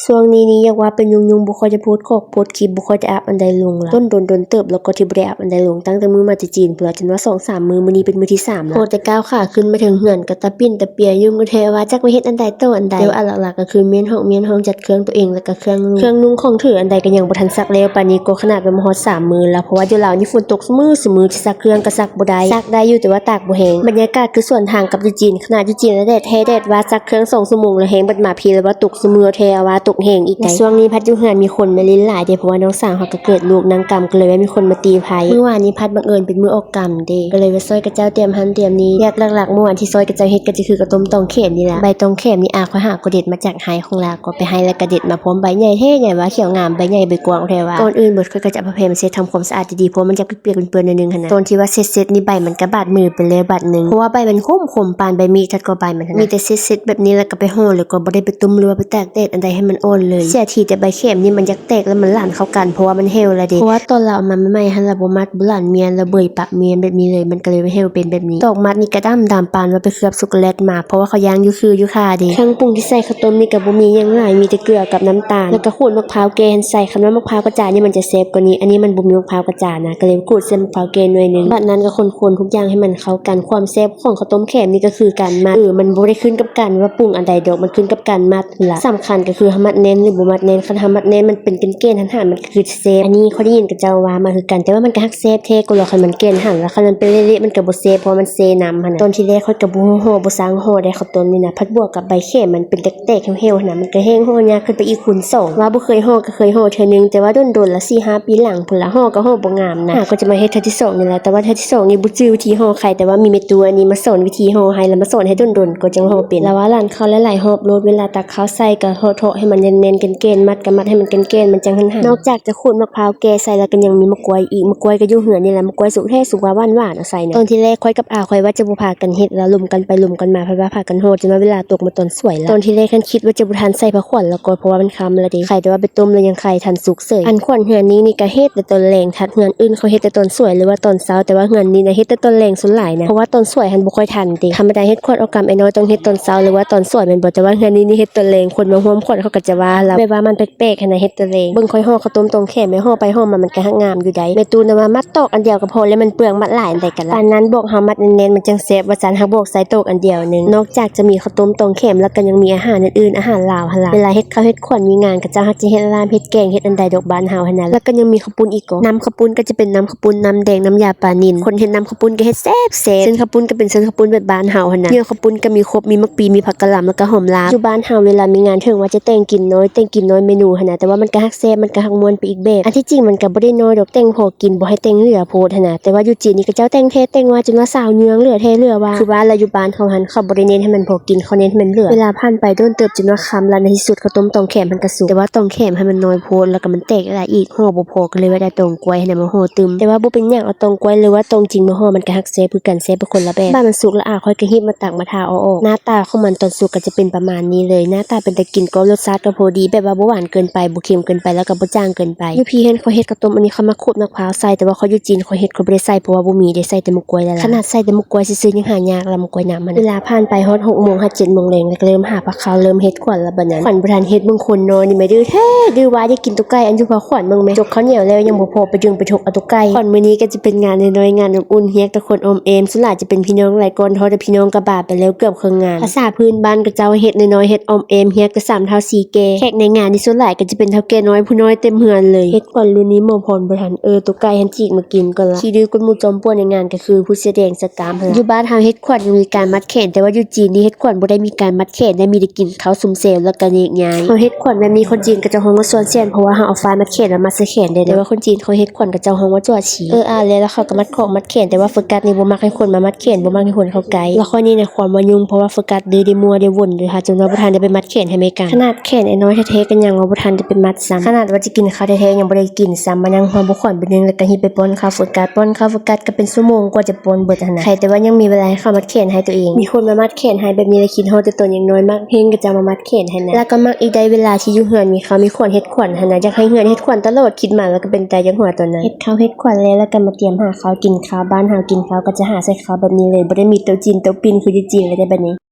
ຊ່ວງນີ້ນີ້ຢາກວ່າເປັນຫຍຸ້ງໆ ບໍ່ຄ່ອຍຈະໂພສຂອກໂພສຄລິບ ບໍ່ຄ່ອຍຈະອັບອັນໃດລົງລະ ດົນໆ ດົນເຕີບແລ້ວກໍທີ່ບໍ່ໄດ້ອັບອັນໃດລົງ ຕັ້ງແຕ່ມື້ມາແຕ່ຈີນພຸ້ນລະ ຈົນວ່າສອງສາມມື້ ມື້ນີ້ເປັນມື້ທີສາມແລ້ວ. ພໍແຕ່ກ້າວຂາຂຶ້ນມາເທິງເຮືອນກໍຕະປິ່ນຕະປຽຢູ່ ງຸ່ນແທ້ວ່າຈັກໄປເຮັດອັນໃດຕໍ່ອັນໃດ ແຕ່ວ່າຫຼັກໆກໍຄືມ້ຽນຫ້ອງ ມ້ຽນຫ້ອງ ຈັດເຄື່ອງຕົວເອງ ແລ້ວກໍເຄື່ອງນຸ່ງ ເຄື່ອງນຸ່ງຂອງຖືອັນໃດກໍຍັງບໍ່ທັນຊັກແລ້ວປານນີ້ ກໍຂະໜາດວ່າມາຮອດສາມມື້ແລ້ວ ເພາະວ່າຢູ່ລາວນີ້ຝົນຕົກຊຸມື້ ຊຸມື້ ຊິຊັກເຄື່ອງກໍຊັກບໍ່ໄດ້ ຊັກໄດ້ຢູ່ແຕ່ວ່າຕາກບໍ່ແຫ້ງ. ບັນຍາກາດຄືສວນທາງກັບຢູ່ຈີນ ຂະໜາດຢູ່ຈີນລະແດດແທ້ແດດວ່າ ຊັກເຄື່ອງສອງຊົ່ວໂມງລະແຫ້ງ ບັດມາພີລະວ່າຕົກຊຸມື້ແທ້ວ່າຕົກແຮງອີກໃດ໋. ຊ່ວງນີ້ພັດຢູ່ເຮືອນມີຄົນມາຫຼິ້ນຫຼາຍເດ້ ເພາະວ່ານ້ອງສາວເຮົາກໍເກີດລູກນາງກຳ ກໍເລີຍວ່າມີຄົນມາຕີໄພ. ມື້ວານນີ້ພັດບັງເອີນເປັນມື້ອອກກຳເດ້ ກໍເລີຍວ່າຊ່ອຍຂະເຈົ້າຕຽມຫັ້ນຕຽມນີ້. ວຽກຫຼັກໆມື້ວານທີ່ຊ່ອຍຂະເຈົ້າເຮັດກໍຈະຄືເຂົ້າຕົ້ມຕອງແຂມນີ້ລະ ໃບຕອງແຂມນີ້ອາຂ້ອຍຫາກໍເດັດມາຈາກໄຮ່ຂອງລາວ ກໍໄປໄຮ່ແລ້ວກໍເດັດມາພ້ອມ ໃບໃຫຍ່ແທ້ໃຫຍ່ວ່າ ຂຽວງາມ ໃບໃຫຍ່ໃບກວ້າງແທ້ວ່າ. ກ່ອນອື່ນເບິດຂ້ອຍກໍຈະເອົາຜ້າແຜ່ມາເຊັດທຳຄວາມສະອາດດີໆ ເພາະວ່າມັນຈະ ປຽກໆເປື້ອນໆໜ້ອຍໜຶ່ງຫັ້ນນະ. ຕອນທີ່ວ່າເຊັດໆນີ້ໃບມັນກະບາດມືໄປແລ້ວບາດໜຶ່ງ ເພາະວ່າໃບມັນຂົມໆ ປານໃບມີດຄັກກວ່າໃບມັນຫັ້ນນະ. ມີແຕ່ເຊັດໆແບບນີ້ ແລ້ວກໍໄປຫໍ່ ແລ້ວກໍບໍ່ໄດ້ໄປຕົ້ມ ຫຼືວ່າໄປຕາກແດດອັນໃດໃຫ້ມັນອ່ອນເລີຍ. ເສຍທີແຕ່ໃບແຂມນີ້ມັນຢາກແຕກ ແລ້ວມັນຫຼານເຂົ້າກັນ ເພາະວ່າມັນແຫ້ວລະເດ. ເພາະວ່າຕອນລາວເອົາມາໃໝ່ໆຫັ້ນລະ ບໍ່ມັດ ບໍ່ຫຼານມ້ຽນ ແລ້ວເບີຍປະມ້ຽນແບບນີ້ເລີຍ ມັນກໍເລີຍແຫ້ວເປັນແບບນີ້. ຕອກມັດນີ້ກໍດຳດຳປານວ່າໄປເຄືອບຊັອກໂກແລັດມາ ເພາະວ່າເຂົາຍ່າງຢູ່ຄືຢູ່ຄາເດ. ເຄື່ອງປຸງທີ່ໃສ່ເຂົ້າຕົ້ມນີ້ກໍບໍ່ມີຫຍັງຫຼາຍ ມີແຕ່ເກືອກັບນ້ຳຕານ ແລ້ວກໍຂູດໝາກພ້າວແກ່ຫັ້ນໃສ່. ຄັນວ່າໝາກພ້າວກະຈານີ້ມັນຈະແຊບກວ່ານີ້ ອັນນີ້ມັນບໍ່ມີໝາກພ້າວກະຈານະ ກໍເລີຍຂູດໃສ່ໝາກພ້າວແກ່ໜ້ອຍໜຶ່ງ. ບາດນັ້ນກໍຄົນໆທຸກຢ່າງໃຫ້ມັນເຂົ້າກັນ. ຄວາມແຊບຂອງເຂົ້າຕົ້ມແຂມນີ້ກໍຄືການມັດ ເອີ ມັນບໍ່ໄດ້ຂຶ້ນກັບການວ່າປຸງອັນໃດດອກ ມັນຂຶ້ນກັບການມັດພຸ້ນລະ. ສຳຄັນກໍຄືເຮົາມັດແໜ້ນ ຫຼື ບໍ່ມັດແໜ້ນ. ຄັນເຮົາມັດແໜ້ນ ມັນເປັນແກ່ນໆ ຫັ້ນໆ ມັນ ຄືແຊບ. ອັນນີ້ຂ້ອຍໄດ້ຍິນເຂົາເຈົ້າວ່າມາຄືກັນ ແຕ່ວ່າມັນກໍຮັກແຊບແທ້ກວ່າລະ ຄັນມັນແກ່ນຫັ້ນລະ. ຄັນມັນເປັນເລະໆ ມັນກໍບໍ່ແຊບ ເພາະວ່າມັນເຊນ້ຳຫັ້ນນະ. ຕອນທີແລກຂ້ອຍກໍບໍ່ຮູ້ຫໍ່ ບໍ່ຊ່າງຫໍ່ໄດ໋ ເຂົ້າຕົ້ມນີ້ນະ ພັດບວກກັບໃບແຂມມັນເປັນແຕກໆ ແຫ້ວໆ ຫັ້ນນະ ມັນກໍແຮງຫໍ່ຍາກຂຶ້ນໄປອີກຄູນສອງ. ວ່າບໍ່ເຄີຍຫໍ່ກໍເຄີຍຫໍ່ເທື່ອໜຶ່ງ ແຕ່ວ່າດົນໆລະ ສີ່ຫ້າປີຫຼັງພຸ້ນລະ ຫໍ່ກໍຫໍ່ບໍ່ງາມນະ. ຫາກໍຈະມາເຮັດເທື່ອທີສອງນີ້ລະ ແຕ່ວ່າເທື່ອທີສອງນີ້ບໍ່ຈື່ວິທີຫໍ່ໃຄ ແຕ່ວ່າມີແມ່ຕູ້ອັນນີ້ມາສອນວິທີຫໍ່ໃຫ້ ລະມາສອນໃຫ້ດົນໆ ກໍຈັ່ງຫໍ່ເປັນ. ລະວ່າຫຼານເຂົ້າຫຼາຍໆຮອບໂລດ ເວລາຕັກເຂົ້າໃສ່ກໍເທາະໃຫ້ມັນແໜ້ນໆ ແກ່ນໆ ມັດກໍມັດໃຫ້ມັນແກ່ນໆ ມັນຈັ່ງຫັ້ນໆ. ນອກຈາກ ຈະຂູດໝາກພ້າວແກ່ໃສ່ ແລ້ວກໍຍັງມີໝາກກ້ວຍອີກ. ໝາກກ້ວຍກໍຢູ່ເຮືອນນີ້ລະ ໝາກກ້ວຍສຸກແທ້ສຸກວ່າຫວານໆ ເອົາໃສ່ນະ. ຕອນທີແລກຂ້ອຍກັບອາຂ້ອຍວ່າຈະບໍ່ພາກັນເຮັດ ລະ ລົມກັນໄປລົມກັນມາ ພັດວ່າພາກັນຫໍ່ ຈົນວ່າເວລາຕົກມາຕອນສວຍລະ. ຕອນທີແລກຫັ້ນຄິດວ່າຈະບໍ່ທັນໃສ່ຜ້າຂວັນລະກ່ອນ ເພາະວ່າມັນຄ່ຳລະເດ. ໄຄແຕ່ວ່າໄປຕົ້ມລະຍັງໄຄທັນສຸກເສີຍ. ອັນຂວັນເຮືອນນີ້ນີ້ກໍເຮັດແຕ່ຕອນແລງ ທັດເຮືອນອື່ນເຂົາເຮັດແຕ່ຕອນສວຍ ຫຼືວ່າຕອນເຊົ້າ ແຕ່ວ່າເຮືອນນີ້ນະເຮັດແຕ່ຕອນແລງສ່ວນຫຼາຍນະ ເພາະວ່າຕອນສວຍຫັ້ນບໍ່ຄ່ອຍທັນເດ. ທຳມະດາເຮັດຂວັນອອກກຳອ້າຍນ້ອຍຕ້ອງເຮັດຕອນເຊົ້າ ຫຼືວ່າຕອນສວຍແມ່ນບໍ່ ແຕ່ວ່າເຮືອນນີ້ນີ້ເຮັດຕອນແລງ ຄົນມາຮ່ວມຂວັນເຂົາກໍຈະວ່າລະ ແບບວ່າມັນແປກໆ ຫັ້ນນະ ເຮັດ ຕະແລງ ເບິ່ງຂ້ອຫໍ່ເຂົ້າຕົ້ມຕອງແຂມ ແມ່ຫໍ່ໄປຫໍ່ມາມັນກະຫັກງາມຢູ່ໃດ໋. ແມ່ຕູ້ນະວ່າມັດຕອກອັນດຽວກໍພໍແລ້ວ ມັນເປືອງ ມັດຫຼາຍອັນໃດກໍຫຼາຍ. ປານນັ້ນບອກເຮົາມັດແໜ້ນໆ ມັນຈັ່ງແຊບວ່າຊັ້ນ ຫາກບອກໃສ່ຕອກອັນດຽວໜຶ່ງ. ນອກຈາກຈະມີເຂົ້າຕົ້ມຕອງແຂມ ແລ້ວກໍຍັງມີອາຫານອື່ນໆ ອາຫານລາວຫັ້ນລະ. ເວລາເຮັດເຂົ້າເຮັດຂວັນມີງານ ເຂົາເຈົ້າຫາກຈະເຮັດລາບເຮັດແກງເຮັດອັນໃດດອກບ້ານເຮົາຫັ້ນນະ. ແລ້ວກໍຍັງມີເຂົ້າປຸ້ນອີກກໍ ນ້ຳເຂົ້າປຸ້ນກໍຈະເປັນນ້ຳເຂົ້າປຸ້ນນ້ຳແດງ ນ້ຳຢາປານິນ. ຄົນເຮັດນ້ຳເຂົ້າປຸ້ນກໍເຮັດແຊບໆ. ເສັ້ນເຂົ້າປຸ້ນກໍເປັນເສັ້ນເຂົ້າປຸ້ນແບບບ້ານເຮົາຫັ້ນນະ. ເນື້ອເຂົ້າປຸ້ນກໍມີຄົບ ມີໝາກປີ ມີຜັກກະຫຼຳ ແລ້ວກໍຫອມລາວ. ຢູ່ບ້ານເຮົາເວລາມີງານ ເຖິງວ່າຈະແຕ່ງກິນນ້ອຍ ແຕ່ງ ກິນນ້ອຍເມນູຫັ້ນນະ ແຕ່ວ່າມັນກະຮັກແຊບ ມັນກະຮັກມ່ວນໄປອີກແບບ. ອັນທີ່ຈິງມັນກະບໍ່ໄດ້ນ້ອຍດອກ ແຕ່ງພໍກິນ ບໍ່ໃຫ້ແຕ່ງເຫຼືອໂພດຫັ້ນນະ. ແຕ່ວ່າຢູ່ຈີນນີ້ເຂົາເຈົ້າແຕ່ງແທ້ແຕ່ງວ່າ ຈົນວ່າຊາວເຍືອງ ເຫຼືອແທ້ເຫຼືອວ່າ. ຄືວ່າລະ ຢູ່ບ້ານເຮົາຫັ້ນ ເຂົາບໍ່ໄດ້ເນັ້ນໃຫ້ມັນພໍກິນ ເຂົາເນັ້ນໃຫ້ມັນເຫຼືອ. ເວລາຜ່ານໄປດົນເຕີບ ຈົນວ່າຄ່ຳລະ ໃນທີ່ສຸດເຂົ້າຕົ້ມຕອງແຂມຫັ້ນກະສຸກ ແຕ່ວ່າຕອງແຂມຫັ້ນມັນນ້ອຍໂພດ ແລ້ວກະມັນແຕກຫຼາຍອີກ ຫໍ່ບໍ່ພໍ ກະເລີຍວ່າໄດ້ຕອງກ້ວຍຫັ້ນນະມາຫໍ່ຕື່ມ. ແຕ່ວ່າບໍ່ເປັນຫຍັງ ເອົາຕອງກ້ວຍ ຫຼືວ່າຕອງຈິງມາຫໍ່ ມັນກະຮັກແຊບຄືກັນ ແຊບຄືຄົນລະແບບ. ບາດມັນສຸກລະ ອາຂ້ອຍກະຮີບມາຕັກມາຖາເອົາອອກ. ໜ້າຕາຂອງມັນຕອນສຸກກະຈະເປັນປະມານນີ້ເລີຍ ໜ້າຕາເປັນຕາກິນ ກໍລົດຊາດກະພໍດີ ແບບວ່າບໍ່ຫວານເກີນໄປ ບໍ່ເຄັມເກີນໄປ ແລ້ວກະບໍ່ຈາງເກີນໄປ. ຢູ່ພີ້ຫັ້ນຂ້ອຍເຮັດເຂົ້າຕົ້ມອັນນີ້ ຂ້ອຍມັກຂູດໝາກພ້າວໃສ່ ແຕ່ວ່າຂ້ອຍຢູ່ຈີນຂ້ອຍເຮັດ ຂ້ອຍບໍ່ໄດ້ໃສ່ ເພາະວ່າບໍ່ມີເດ້ ໃສ່ແຕ່ໝາກກ້ວຍລະລະ. ຂະໜາດໃສ່ແຕ່ໝາກກ້ວຍຊື່ໆ ຍັງຫາຍາກລະ ໝາກກ້ວຍນ້ຳຫັ້ນ. ເວລາຜ່ານໄປຮອດຫົກໂມງ ຮອດເຈັດໂມງແລງ ແລ້ວກະເລີ່ມຫາພາກເຂົ້າ ເລີ່ມເຮັດຂວັນລະບາດນັ້ນ. ຂວັນບໍ່ທັນເຮັດ ເບິ່ງຄົນນ້ອຍນີ້ແມ່ ດື້ແທ້ດື້ວ່າ ຢາກກິນຕົວໄກ່ ອັນຢູ່ພາຂວັນເບິ່ງແມ່ ຈົກເຂົ້າໜຽວແລ້ວຍັງບໍ່ພໍ ໄປດຶງໄປທົກເອົາຕົວໄກ່. ຂວັນມື້ນີ້ກະຈະເປັນງານນ້ອຍໆ ງານອົບອຸ່ນ ຮຽກແຕ່ຄົນອ້ອມແອ້ມ ສ່ວນຫຼາຍຈະເປັນພີ່ນ້ອງຫຼາຍກ່ອນ ເທົ່າແຕ່ພີ່ນ້ອງກະບາໄປແລ້ວເກືອບເຄິ່ງງານ. ພາສາພື້ນບ້ານຂະເຈົ້າເຮັດນ້ອຍໆ ເຮັດອ້ອມແອ້ມ ຮຽກແຕ່ສາມເຖົ້າສີ່ແກ່. ແຂກໃນງານນີ້ສ່ວນຫຼາຍກະຈະເປັນເຖົ້າແກ່ນ້ອຍຜູ້ນ້ອຍເຕັມເຮືອນເລີຍ. ເຮັດຂວັນລຸ້ນນີ້ໝໍພອນບໍ່ທັນ ເອີ ຕົວໄກ່ຫັ້ນຈີກມາກິນກ່ອນລະ. ຂີ້ດື້ກົນໝູ່ຈອມປ່ວນໃນງານກະຄືຜູ້ສະແດງຊະຕາມຫັ້ນລະ. ຢູ່ບ້ານເຮົາເຮັດຂວັນຍັງມີການມັດແຂນ ແຕ່ວ່າຢູ່ຈີນນີ້ເຮັດຂວັນບໍ່ໄດ້ມີການມັດແຂນ ໄດ້ມີແຕ່ກິນເຂົ້າຊຸມແຊວ ແລ້ວກະແຍກຍ້າຍ. ເຮົາເຮັດຂວັນແບບນີ້ ຄົນຈີນເຂົາເຈົ້າຮ້ອງວ່າສວນແສນ ເພາະວ່າເຮົາເອົາຝ້າຍມັດແຂນແລ້ວມັດໃສ່ແຂນໄດ້ເລີຍ. ແຕ່ວ່າຄົນຈີນເຂົາເຮັດຂວັນເຂົາເຈົ້າຮ້ອງວ່າຈົວຊີ. ເອີ ອ່ານແລ້ວ ແລ້ວເຂົາກະມັດຂອງມັດແຂນ ແຕ່ວ່າໂຟກັສນີ້ບໍ່ມັກໃຫ້ຄົນມາມັດແຂນ ບໍ່ມັກໃຫ້ຄົນເຂົ້າໃກ້. ລະຂ້ອຍນີ້ນະຄວາມວ່າຫຍຸ້ງ ເພາະວ່າໂຟກັສດື້ໄດ້ມົວໄດ້ວົນຢູ່ ຫາຈົນວ່າບໍ່ທັນໄດ້ໄປມັດແຂນໃຫ້ແມ່ກັນ. ຂະໜາດແຂນອ້າຍນ້ອຍແທ້ໆ ກະຍັງວ່າບໍ່ທັນໄດ້ໄປມັດຊ້ຳ. ຂະໜາດວ່າຈະກິນເຂົ້າແທ້ໆ ຍັງບໍ່ໄດ້ກິນຊ້ຳ ມານັ່ງຮ່ວມພວກຂວັນບຶດໜຶ່ງ ແລ້ວກະຮີບໄປປ້ອນເຂົ້າໂຟກັສ ປ້ອນເຂົ້າໂຟກັສກະເປັນຊົ່ວໂມງກວ່າຈະປ້ອນເບິດຫັ້ນນະ. ໄຄແຕ່ວ່າຍັງມີເວລາໃຫ້ເຂົາມັດແຂນໃຫ້ໂຕເອງ. ມີຄົນມາມັດແຂນໃຫ້ແບບນີ້ລະຄິດຮອດແຕ່ຕອນຍັງນ້ອຍ ມັກແຮງກະຈະມາມັດແຂນຫັ້ນນະ. ລະກະມັກອີກໄດ໋ ເວລາທີ່ຢູ່ເຮືອນມີເຂົ້າມີຂວັນ ເຮັດຂວັນຫັ້ນນະ ຢາກໃຫ້ເຮືອນເຮັດຂວັນຕະຫຼອດ ຄິດມາລະກະເປັນຕາຢາກຫົວຕອນນັ້ນ. ເຮັດເຂົ້າເຮັດຂວັນແລ້ວ ລະກະມາຕຽມຫາເຂົ້າກິນເຂົ້າ. ບ້ານເຮົາກິນເຂົ້າກະຈະຫາໃສ່ເຂົ້າແບບນີ້ເລີຍ ບໍ່ໄດ້ມີໂຕະຈີນໂຕະປິ່ນຄືຢູ່ຈີນລະເດບາດນີ້.